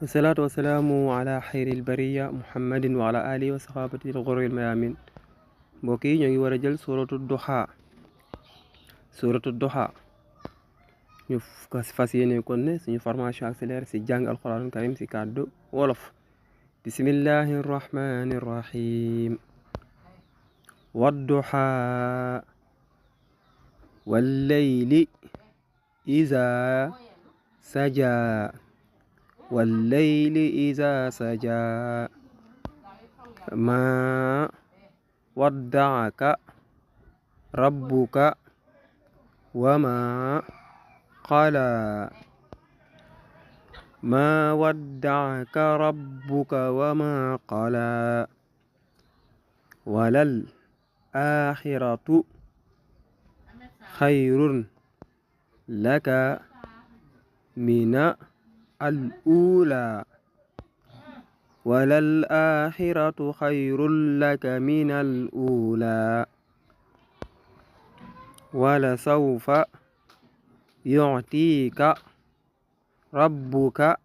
والصلاة والسلام على خير البرية محمد وعلى آله وصحابته الغر الميامين mbokk yi ñoo ngi war a jël suratu duha ñu fas yéene kon ne suñu formation accélérée si jàng alquranul karim si kàddu wolof bismillahi rahmani rahim wadduha wallayli iza saja والليل إذا سجى ما ودعك ربك وما قلى ما ودعك ربك وما قلى وللآخرة خير لك من الأولى وللآخرة خير لك من الأولى ولسوف يعطيك ربك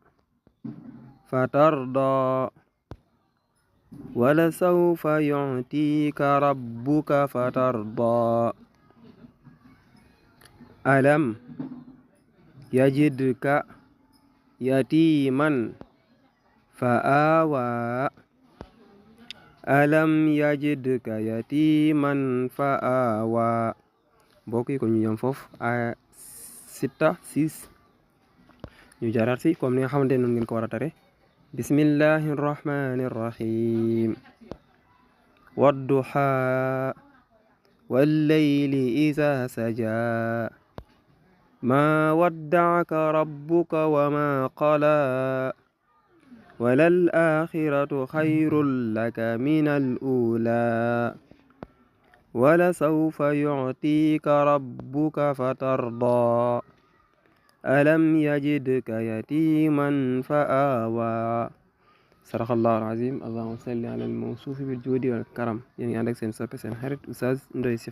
فترضى ولسوف يعطيك ربك فترضى ألم يجدك يتيما فآوى ألم يجدك يتيما فآوى mbokk yi ko ñu yam foofu ay 6 ñu jaaraat si comme ni nga xamante ne noonu ngeen ko war a tare bismillahi rahmani rahim wadduha wallayli iza saja ما ودعك ربك وما قلى وللآخرة خير لك من الأولى ولسوف يعطيك ربك فترضى ألم يجدك يتيما فآوى صدق الله العظيم اللهم صل على الموصوف بالجود والكرم يعني عندك سين سوبي سين xarit Oustaz Ndoye si